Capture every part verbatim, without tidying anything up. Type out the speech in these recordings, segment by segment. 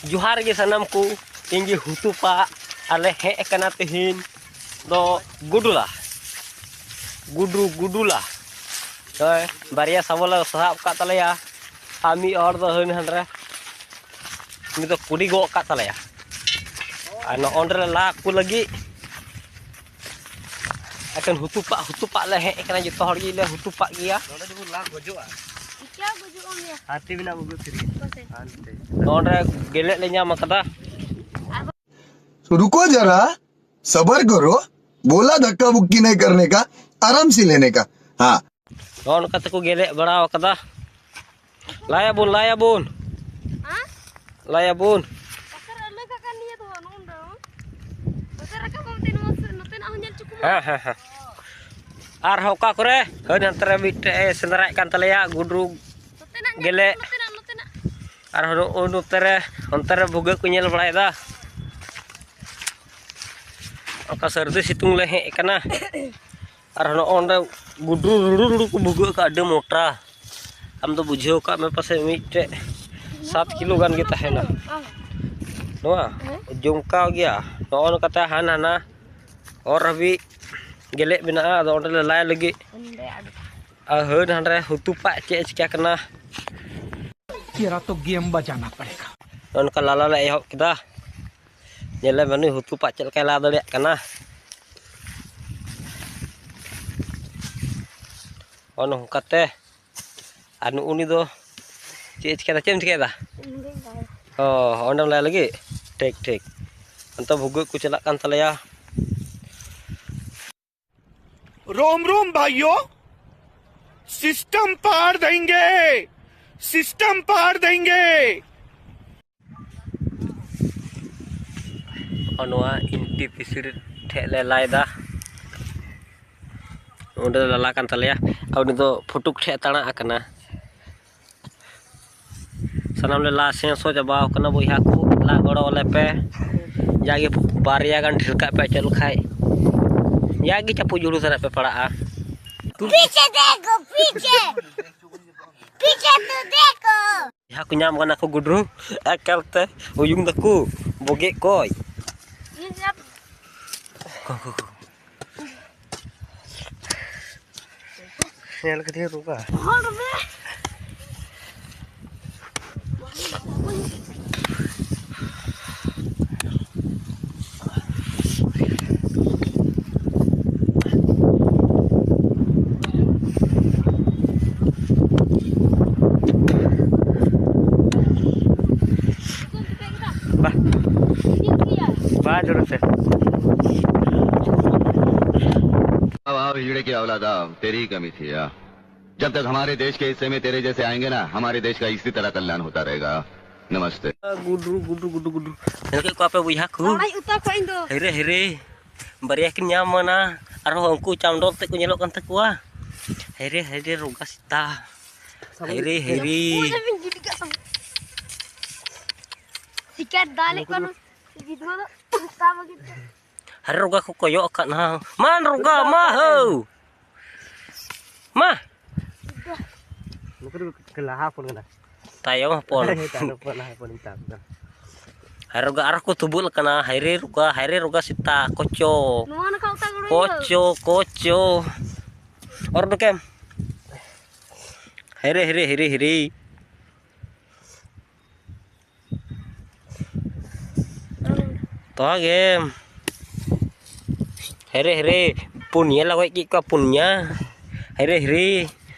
ᱡᱚᱦᱟᱨ ᱜᱮ ᱥᱟᱱᱟᱢ ᱠᱚ, ᱤᱧ ᱜᱮ ᱦᱩᱛᱩᱯᱟ᱾ ᱟᱞᱮ ᱦᱮᱡ ᱟᱠᱟᱱᱟ ᱛᱮᱦᱮᱧ ᱫᱚ ᱜᱩᱰᱩᱞᱟ, ᱜᱩᱰᱨᱩ ᱜᱩᱰᱩᱞᱟ᱾ ᱦᱳᱭ, ᱵᱟᱨᱭᱟ ᱥᱟᱵᱚᱞ ᱞᱮ ᱥᱟᱵ ᱟᱠᱟᱫ ᱛᱟᱞᱮᱭᱟ, ᱟᱨ ᱢᱤᱫ ᱦᱚᱲ ᱫᱚ ᱦᱟᱹᱱ ᱦᱟᱸᱰᱨᱮ ᱩᱱᱤ ᱫᱚ ᱠᱩᱰᱤ ᱜᱚᱜ ᱟᱠᱟᱫ ᱛᱟᱞᱮᱭᱟ᱾ ᱟᱨ ᱱᱚᱜᱼᱚ ᱱᱚᱸᱰᱮ ᱞᱮ ᱞᱟ ᱠᱚ ᱞᱟᱹᱜᱤᱫ ᱮᱠᱷᱮᱱ ᱦᱩᱛᱩᱯᱟᱜ ᱦᱩᱛᱩᱯᱟᱜ ᱞᱮ ᱦᱮᱡ ᱟᱠᱟᱱᱟ, ᱡᱚᱛᱚ ᱦᱚᱲ ᱜᱮᱞᱮ ᱦᱩᱛᱩᱯᱟᱜ ᱜᱮᱭᱟ᱾ ᱱᱚᱰᱮ ᱫᱚᱵᱚᱱ ᱞᱟ ᱜᱚᱡᱚᱜᱼᱟ᱾ ᱪᱤᱠᱟ ᱜᱚᱡᱚᱜ ᱟᱢ ᱭᱟ? ᱦᱟᱹᱛᱤ ᱢᱮᱱᱟᱜ ᱵᱚᱜᱚ ᱛᱤᱨᱮ᱾ ᱚᱠᱟ ᱥᱮᱫ? ᱦᱟᱱᱛᱮ᱾ ᱱᱚᱰᱮ ᱜᱮᱞᱮᱫ ᱞᱮ ᱧᱟᱢ ᱟᱠᱟᱫᱟ᱾ रुको जरा, सबर करो। बोला धक्का मुक्की नहीं करने का, आराम से लेने का। हाँ। ᱱᱚᱜᱼᱚ ᱱᱚᱝᱠᱟ ᱛᱮᱠᱚ ᱜᱮᱞᱮᱫ ᱵᱟᱲᱟ ᱟᱠᱟᱫᱟ᱾ ᱞᱟᱭᱟᱵᱚᱱ, ᱞᱟᱭᱟᱵᱚᱱ᱾ ᱦᱮᱸ? ᱞᱟᱭᱟᱵᱚᱱ᱾ ᱯᱟᱥᱮ ᱨᱮ ᱞᱟᱹᱭ ᱠᱟᱜ ᱠᱟᱱ ᱱᱤᱭᱟᱹ ᱫᱚ ᱱᱚᱜᱼᱚ ᱱᱚᱰᱮ᱾ ᱱᱚᱛᱮ ᱨᱟᱠᱟᱵ ᱠᱟᱜ ᱢᱮ, ᱱᱚᱣᱟ ᱥᱮᱫ, ᱱᱚᱛᱮᱱᱟᱜ ᱦᱚᱸ ᱧᱮᱞ ᱦᱚᱪᱚ ᱠᱚᱢᱟ᱾ ᱦᱮᱸ, ᱦᱮᱸ, ᱦᱮᱸ᱾ ᱟᱨᱦᱚᱸ ᱚᱠᱟ ᱠᱚᱨᱮ? ᱦᱳᱭ, ᱱᱚᱛᱮ ᱨᱮ ᱢᱤᱫᱴᱮᱡ ᱮ ᱥᱮᱸᱫᱽᱨᱟᱭᱮᱫ ᱠᱟᱱ ᱛᱟᱞᱮᱭᱟ, ᱜᱩᱰᱨᱩ ᱱᱚᱛᱮᱱᱟᱜ ᱧᱮᱞ ᱜᱮᱞᱮ᱾ ᱠᱚᱢᱟ, ᱱᱚᱛᱮᱱᱟᱜ, ᱱᱚᱛᱮᱱᱟᱜ᱾ ᱟᱨᱦᱚᱸ ᱱᱚᱜᱼᱚ ᱱᱚᱛᱮ ᱨᱮ, ᱚᱱᱛᱮ ᱨᱮ ᱵᱷᱩᱜᱟᱹᱜ ᱠᱚ ᱧᱮᱞ ᱵᱟᱲᱟᱭᱮᱫᱟ᱾ ᱚᱱᱠᱟ ᱥᱟᱹᱨᱫᱤ ᱥᱤᱛᱩᱝ ᱞᱮ ᱦᱮᱡ ᱟᱠᱟᱱᱟ᱾ ᱟᱨ ᱱᱚᱜᱼᱚ ᱱᱚᱸᱰᱮ ᱜᱩᱰᱨᱩ ᱨᱩᱲᱩ ᱨᱩᱲᱩ ᱠᱚ ᱵᱷᱩᱜᱟᱹᱜ ᱟᱠᱟᱫ, ᱟᱹᱰᱤ ᱢᱚᱴᱟ᱾ ᱟᱢ ᱫᱚ ᱵᱩᱡᱷᱟᱹᱣ ᱠᱟᱜ ᱢᱮ, ᱯᱟᱥᱮᱡ ᱢᱤᱫᱴᱮᱡ ᱥᱟᱛ ᱠᱤᱞᱳ ᱜᱟᱱ ᱜᱮ ᱛᱟᱦᱮᱱᱟ᱾ ᱱᱚᱣᱟ ᱡᱚᱢᱠᱟᱣ ᱜᱮᱭᱟ᱾ ᱱᱚᱜᱼᱚ ᱱᱚᱝᱠᱟᱛᱮ ᱦᱟᱱ ᱦᱟᱱᱟ ᱚᱨ ᱦᱟᱹᱵᱤᱡ ᱜᱮᱞᱮᱫ ᱢᱮᱱᱟᱜᱼᱟ᱾ ᱟᱫᱚ ᱚᱸᱰᱮ ᱞᱮ ᱞᱟᱭ ᱞᱟᱹᱜᱤᱫ᱾ ᱟᱨ ᱦᱟᱹᱱ ᱦᱟᱸᱰᱮ ᱦᱩᱛᱩ ᱯᱟᱜ ᱪᱮᱫ ᱮ ᱪᱤᱠᱟ ᱠᱟᱱᱟ᱾ तेरा तो गेम बजाना पड़ेगा। ᱱᱚᱜᱼᱚ ᱱᱚᱝᱠᱟ ᱞᱟᱞᱟ ᱞᱮ ᱮᱦᱚᱵ ᱠᱮᱫᱟ᱾ ᱧᱮᱞᱮ ᱢᱮ ᱱᱩᱭ ᱦᱩᱛᱩ ᱯᱟᱜ ᱪᱮᱫ ᱞᱮᱠᱟᱭ ᱞᱟ ᱫᱟᱲᱮᱭᱟᱜ ᱠᱟᱱᱟ᱾ ᱱᱚᱜᱼᱚ ᱱᱚᱝᱠᱟᱛᱮ᱾ ᱟᱨ ᱱᱩᱜᱼᱩ ᱱᱩᱭ ᱫᱚ ᱪᱮᱫ ᱮ ᱪᱤᱠᱟᱹᱭᱮᱫᱟ? ᱪᱮᱫ ᱮᱢ ᱪᱤᱠᱟᱹᱭᱮᱫᱟ? ᱚ, ᱚᱸᱰᱮᱢ ᱞᱟᱭ ᱞᱟᱹᱜᱤᱫ? ᱴᱷᱤᱠ, ᱴᱷᱤᱠ᱾ ᱚᱱᱛᱮ ᱵᱷᱩᱜᱟᱹᱜ ᱠᱚ ᱪᱟᱞᱟᱜ ᱠᱟᱱ ᱛᱟᱞᱮᱭᱟ᱾ रोम रोम भाइयों, सिस्टम पार देंगे, सिस्टम पार देंगे। ᱱᱚᱣᱟ ᱮᱱ ᱴᱤ ᱯᱤ ᱥᱤ ᱴᱷᱮᱡ ᱞᱮ ᱞᱟᱭᱫᱟ᱾ ᱚᱸᱰᱮ ᱞᱟᱞᱟ ᱠᱟᱱ ᱛᱟᱞᱮᱭᱟ᱾ ᱟᱨ ᱩᱱᱤ ᱫᱚ ᱯᱷᱩᱴᱩᱠ ᱴᱷᱮᱡ ᱛᱟᱲᱟᱜ ᱟᱠᱟᱱᱟ᱾ ᱥᱟᱱᱟᱢ ᱞᱮ ᱞᱟ ᱥᱮᱸᱥᱚ ᱪᱟᱵᱟᱣ ᱠᱟᱱᱟ ᱵᱚᱭᱦᱟ ᱠᱚ, ᱞᱟ ᱜᱚᱲᱚ ᱟᱞᱮ ᱯᱮ᱾ ᱡᱟᱜᱮ ᱵᱟᱨᱭᱟ ᱜᱟᱱ ᱰᱷᱮᱨ ᱠᱟᱜ ᱯᱮ ᱪᱮᱫ ᱞᱮᱠᱷᱟᱡ᱾ ᱡᱟᱜᱮ ᱪᱟᱯᱩ ᱡᱩᱲᱩ ᱥᱟᱞᱟᱜ ᱯᱮ ᱯᱟᱲᱟᱜᱼᱟ᱾ पीछे देखो, पीछे, पीछे तो देखो। ᱡᱟᱦᱟᱸ ᱠᱚ ᱧᱟᱢ ᱠᱟᱱᱟ ᱠᱚ ᱜᱩᱰᱨᱩ, ᱮᱠᱟᱞ ᱛᱮ ᱩᱭᱩᱝ ᱫᱟᱠᱚ ᱵᱚᱜᱮ ᱠᱚᱭ᱾ ᱧᱮᱞ ᱠᱟᱹᱫᱤᱧ ᱨᱚᱜᱟ᱾ वाह, वाह, जोरों से। वाह, वाह, हिजड़े की औलाद, आओ, तेरी ही कमी थी, आ। जब तक हमारे देश के हिस्से में तेरे जैसे आएंगे ना, हमारे देश का इसी तरह कल्याण होता रहेगा। नमस्ते। गुडरू, गुडरू, गुडरू, गुडरू। ᱧᱮᱞ ᱠᱮᱫ ᱠᱚᱣᱟ ᱯᱮ ᱵᱚᱭᱦᱟ ᱠᱚ? ᱟᱲᱟᱜ ᱩᱛᱟᱹᱨ ᱠᱚᱣᱟ ᱤᱧ ᱫᱚ᱾ ᱦᱮᱨᱮ, ᱦᱮᱨᱮ᱾ ᱵᱟᱨᱭᱟ ᱠᱤᱱ ᱧᱟᱢ ᱢᱟᱱᱟ᱾ ᱟᱨᱦᱚᱸ ᱩᱱᱠᱩ ᱪᱟᱢᱰᱚᱞ ᱛᱮᱫ ᱠᱚ ᱧᱮᱞᱚᱜ ᱠᱟᱱ ᱛᱟᱠᱚᱣᱟ᱾ ᱦᱮᱨᱮ, ᱦᱮᱨᱮ, ᱨᱚᱜᱟ ᱥᱮᱛᱟ᱾ ᱦᱮᱨᱮ, ᱦᱮᱨᱮ᱾ ᱩᱭ, ᱟᱹᱵᱤᱱ ᱜᱤᱰᱤ ᱠᱟᱜ ᱛᱟᱢᱟ᱾ ᱥᱤᱠᱟᱨ ᱫᱟᱞᱮᱫ ᱠᱟᱱᱟ᱾ ᱜᱤᱫᱽᱨᱟᱹ ᱫᱚ ᱥᱮᱛᱟ ᱵᱟᱹᱜᱤ ᱛᱮ᱾ ᱦᱟᱨᱮ ᱨᱚᱜᱟ ᱠᱚ ᱠᱚᱭᱚᱜ ᱟᱠᱟᱫ ᱱᱟ᱾ ᱢᱟ ᱨᱚᱜᱟ, ᱢᱟ ᱦᱟᱹᱣ᱾ ᱢᱟ᱾ ᱱᱩᱠᱩ ᱫᱚ ᱞᱟᱦᱟ ᱦᱚᱯᱚᱱ ᱠᱟᱱᱟ᱾ ᱛᱟᱭᱚᱢ ᱦᱚᱯᱚᱱ᱾ ᱛᱟᱭᱚᱢ ᱦᱚᱯᱚᱱ, ᱞᱟᱦᱟ ᱦᱚᱯᱚᱱ ᱢᱮᱛᱟ ᱠᱚ ᱠᱟᱱᱟ᱾ ᱦᱟᱭ ᱨᱚᱜᱟ ᱟᱨᱦᱚᱸ ᱠᱚ ᱛᱩᱵᱩᱜ ᱠᱟᱱᱟ᱾ ᱦᱟᱭᱨᱮ ᱨᱚᱜᱟ, ᱦᱟᱭᱨᱮ ᱨᱚᱜᱟ ᱥᱮᱛᱟ, ᱠᱚᱪᱚ᱾ ᱱᱚᱣᱟ ᱱᱟᱠᱷᱟ ᱚᱠᱟ ᱠᱚᱨᱮ ᱠᱚᱪᱚ, ᱠᱚᱪᱚ᱾ ᱚᱨ ᱫᱚᱠᱮᱢ᱾ ᱦᱟᱭᱨᱮ, ᱦᱟᱭᱨᱮ, ᱦᱟᱭᱨᱮ, ᱦᱟᱭᱨᱮ᱾ ᱛᱚᱣᱟ ᱜᱮᱢ᱾ ᱦᱮᱨᱮ, ᱦᱮᱨᱮ, ᱯᱩᱱᱭᱟᱹ ᱞᱮ ᱜᱚᱡ ᱠᱮᱫ ᱠᱚᱣᱟ, ᱯᱩᱱᱭᱟᱹ᱾ ᱦᱮᱨᱮ, ᱦᱮᱨᱮ,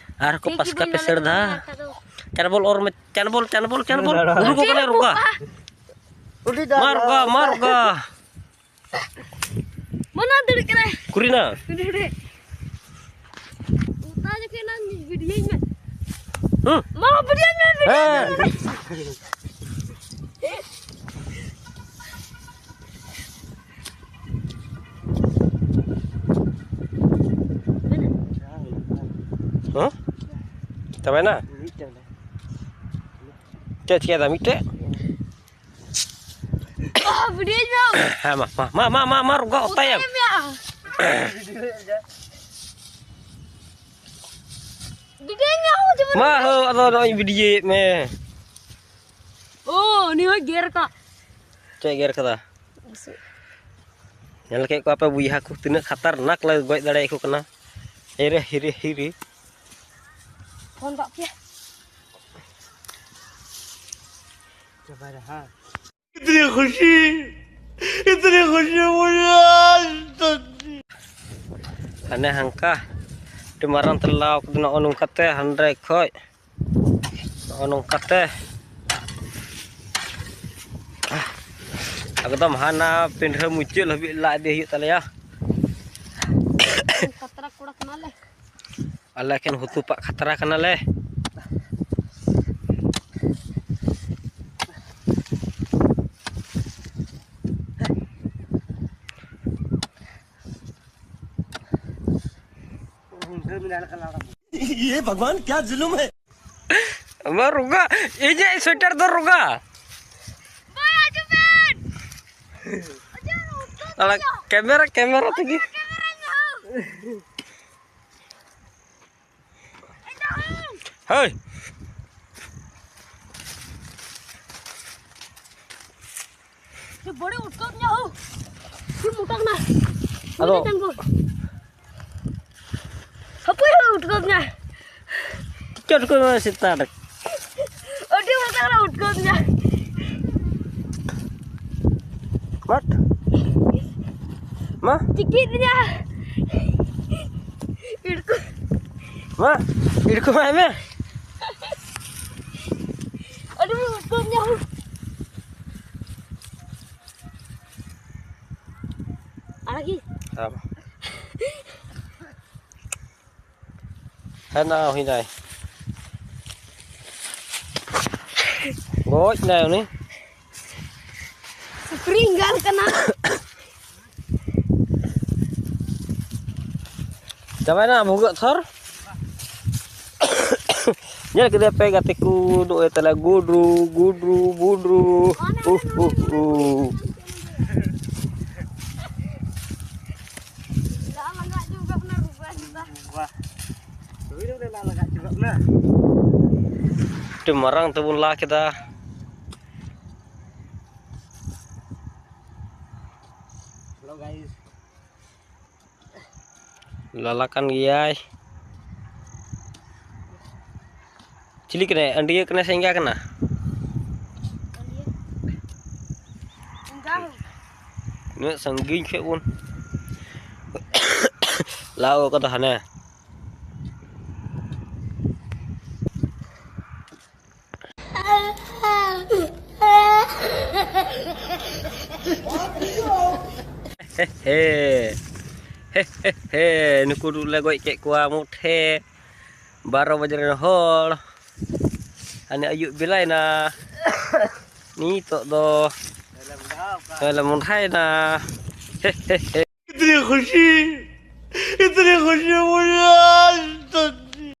ᱟᱨ ᱠᱚ ᱴᱷᱤᱠ ᱜᱮ ᱯᱟᱥᱠᱟ ᱵᱟᱹᱧ ᱯᱮ ᱢᱟᱱᱮ ᱥᱮᱲ ᱫᱟ᱾ ᱠᱟᱱᱟ, ᱠᱟᱛᱷᱟ ᱫᱚ᱾ ᱪᱟᱱᱵᱚᱞ ᱚᱨ ᱢᱮ, ᱪᱟᱱᱵᱚᱞ, ᱪᱟᱱᱵᱚᱞ, ᱪᱟᱱᱵᱚᱞ᱾ ᱩᱰᱩᱠᱚᱜ ᱠᱟᱱᱟ ᱨᱚᱜᱟ᱾ ᱩᱰᱤ ᱫᱟ ᱢᱟ ᱨᱚᱜᱟ, ᱢᱟ ᱨᱚᱜᱟ᱾ ᱢᱟᱱᱟ ᱫᱟᱲᱮᱜ ᱠᱟᱱᱟᱭ᱾ ᱠᱩᱨᱤᱱᱟ᱾ ᱱᱚᱰᱮ, ᱱᱚᱰᱮ᱾ ᱚᱱᱟ ᱡᱚᱠᱷᱮᱡ ᱱᱟᱝ ᱵᱷᱤᱰᱤᱭᱳᱧ ᱢᱮ᱾ ᱦᱩᱸ᱾ ᱢᱟ, ᱵᱷᱤᱰᱤᱭᱳᱧ ᱢᱮ, ᱵᱷᱤᱰᱤᱭᱳᱧ ᱢᱮ᱾ ᱦᱮᱸ᱾ ᱦᱮᱸ? ᱪᱟᱵᱟᱭᱮᱱᱟ? ᱪᱮᱫ ᱪᱤᱠᱟᱹᱭᱮᱫᱟ ᱢᱤᱫᱴᱮᱡ? ᱵᱷᱤᱰᱤᱭᱳᱧ ᱢᱮ᱾ ᱦᱮᱸ, ᱢᱟ, ᱢᱟ, ᱢᱟ, ᱨᱚᱜᱟ ᱚᱛᱟᱭᱮᱢ᱾ ᱚᱛᱟᱭᱮᱢ ᱭᱟ᱾ ᱵᱷᱤᱰᱤᱭᱳᱧ ᱢᱮ, ᱡᱮᱢᱚᱱ ᱢᱟ ᱦᱳ, ᱟᱫᱚ ᱱᱚᱜᱼᱚᱭ ᱵᱷᱤᱰᱤᱭᱳᱭᱮᱫ ᱢᱮ᱾ ᱳ, ᱩᱱᱤ ᱦᱚᱸᱭ ᱜᱮᱨ ᱠᱟᱜ᱾ ᱪᱮᱫ ᱜᱮᱨ ᱠᱟᱫᱟ? ᱵᱩᱥᱩᱵ᱾ ᱧᱮᱞ ᱠᱮᱫ ᱠᱚᱣᱟ ᱯᱮ ᱵᱚᱭᱦᱟ ᱠᱚ, ᱛᱤᱱᱟᱹᱜ ᱠᱷᱟᱛᱟᱨᱱᱟᱠ ᱞᱮ ᱜᱚᱡ ᱫᱟᱲᱮᱭᱟᱠᱚ ᱠᱟᱱᱟ᱾ ᱦᱤᱨᱮ, ᱦᱤᱨᱮ, ᱦᱤᱨᱮ᱾ ᱯᱷᱳᱱ ᱠᱟᱜ ᱯᱮᱭᱟ᱾ ᱪᱟᱵᱟᱭ ᱫᱟ, ᱦᱮᱸ᱾ इतनी खुशी, इतनी खुशी मुझे आज तक नहीं। ᱦᱟᱱᱮ ᱦᱟᱝᱠᱟ ᱟᱹᱰᱤ ᱢᱟᱨᱟᱝ ᱛᱮ ᱞᱟᱣ ᱠᱟᱫᱟ, ᱱᱚᱜᱼᱚ ᱱᱚᱝᱠᱟᱛᱮ ᱦᱟᱸᱰᱮ ᱠᱷᱚᱡ ᱱᱚᱜᱼᱚ ᱱᱚᱝᱠᱟᱛᱮ ᱮᱠᱫᱚᱢ ᱦᱟᱱᱟ ᱯᱤᱸᱰᱷᱟᱹ ᱢᱩᱪᱟᱹᱫ ᱦᱟᱹᱵᱤᱡ ᱞᱟ ᱤᱫᱤ ᱦᱩᱭᱩᱜ ᱛᱟᱞᱮᱭᱟ᱾ ᱠᱷᱟᱛᱨᱟ ᱠᱚᱲᱟ ᱠᱟᱱᱟᱞᱮ᱾ ᱟᱞᱮ ᱮᱠᱷᱮᱱ ᱦᱩᱛᱩᱯᱟᱜ ᱠᱷᱟᱛᱨᱟ ᱠᱟᱱᱟᱞᱮ᱾ ये भगवान क्या जुल्म है। ᱟᱢᱟᱜ ᱨᱚᱜᱟ, ᱤᱧᱟᱹᱜ ᱥᱳᱭᱮᱴᱟᱨ ᱫᱚ ᱨᱚᱜᱟ᱾ ᱵᱟᱭ ᱟᱸᱡᱚᱢᱮᱫ᱾ ᱟᱞᱟ ᱠᱮᱢᱮᱨᱟ, ᱠᱮᱢᱮᱨᱟ ᱛᱮᱜᱮ᱾ ᱦᱳᱭ᱾ ᱵᱟᱹᱲᱤ ᱩᱴᱠᱟᱹᱣ ᱛᱤᱧᱟ ᱦᱳ᱾ ᱪᱮᱫ ᱢᱚᱴᱟ ᱠᱟᱱᱟ? ᱟᱫᱚ ᱢᱤᱫᱴᱮᱱ ᱠᱚ᱾ ᱦᱟᱹᱯᱟᱹᱭ ᱦᱳ, ᱩᱴᱠᱟᱹᱣ ᱛᱤᱧᱟ᱾ ᱪᱮᱫ ᱩᱴᱠᱟᱹᱣ ᱢᱮ ᱥᱮᱛᱟ ᱨᱮ? ᱟᱹᱰᱤ ᱢᱚᱴᱟ ᱠᱟᱱᱟ, ᱩᱴᱠᱟᱹᱣ ᱛᱤᱧᱟ᱾ What? ᱢᱟ᱾ ᱪᱤᱠᱤ ᱛᱤᱧᱟ᱾ ᱤᱲᱠᱩ᱾ ᱢᱟ, ᱤᱲᱠᱩ ᱢᱟ ᱮᱢᱮ᱾ ᱟᱹᱰᱤ ᱢᱚᱴᱟ ᱩᱴᱠᱟᱹᱣ ᱛᱤᱧᱟ ᱦᱳ᱾ ᱟᱲᱟᱜᱤ᱾ ᱟᱢ᱾ ᱦᱮᱸ, ᱱᱟ ᱦᱩᱭᱱᱟᱭ᱾ ᱜᱚᱡ ᱱᱟᱭ ᱩᱱᱤ᱾ ᱥᱩᱠᱨᱤ ᱮᱸᱜᱟᱞ ᱠᱟᱱᱟ᱾ ᱪᱟᱵᱟᱭᱱᱟ ᱵᱷᱩᱜᱟᱹᱜ ᱛᱷᱚᱨ᱾ ᱧᱮᱞ ᱠᱮᱫᱮᱭᱟ ᱯᱮ ᱜᱟᱛᱮ ᱠᱚ, ᱱᱚᱜᱼᱚᱭ ᱛᱟᱞᱮ ᱜᱩᱰᱨᱩ, ᱜᱩᱰᱨᱩ, ᱜᱩᱰᱨᱩ᱾ ᱩᱦ, ᱩᱦ, ᱩᱦ᱾ ᱫᱟᱜ ᱞᱟᱜᱟ ᱦᱚᱪᱚ ᱠᱟᱜ ᱠᱟᱱᱟ, ᱨᱩᱜᱟ ᱪᱮᱛᱟ᱾ ᱵᱟᱦ᱾ ᱨᱩᱭ ᱨᱮ ᱫᱟᱜ ᱞᱟᱜᱟ ᱦᱚᱪᱚ ᱠᱟᱜ ᱠᱟᱱᱟ᱾ ᱟᱹᱰᱤ ᱢᱟᱨᱟᱝ ᱛᱮᱵᱚᱱ ᱞᱟ ᱠᱮᱫᱟ᱾ ᱞᱟᱞᱟ ᱠᱟᱱ ᱜᱮᱭᱟᱭ᱾ ᱪᱤᱞᱤ ᱠᱟᱱᱟᱭ? ᱟᱹᱰᱤᱭᱟᱹ ᱠᱟᱱᱟᱭ ᱥᱮ ᱮᱸᱜᱟ ᱠᱟᱱᱟ? ᱩᱱᱟᱹᱜ ᱥᱟᱺᱜᱤᱧ ᱠᱷᱚᱡ ᱵᱚᱱ ᱞᱟᱣ ᱠᱟᱫᱟ ᱦᱟᱱᱮ᱾ ᱦᱮ ᱦᱮ ᱦᱮ ᱦᱮ ᱦᱮ, ᱱᱩᱠᱩ ᱞᱮ ᱜᱚᱡ ᱠᱮᱫ ᱠᱚᱣᱟ ᱢᱩᱴᱷᱮ ᱵᱟᱨᱚ ᱵᱟᱡᱮ ᱨᱮᱱ ᱦᱚᱲ᱾ ᱦᱟᱱᱮ ᱟᱹᱭᱩᱵ ᱵᱮᱞᱟᱭᱮᱱᱟ, ᱱᱤᱛᱚᱜ ᱫᱚ ᱞᱮ ᱢᱚᱸᱰᱷᱟᱭᱮᱱᱟ᱾ ᱦᱮ ᱦᱮ ᱦᱮ᱾ इतनी खुशी, इतनी खुशी मुझे आज तक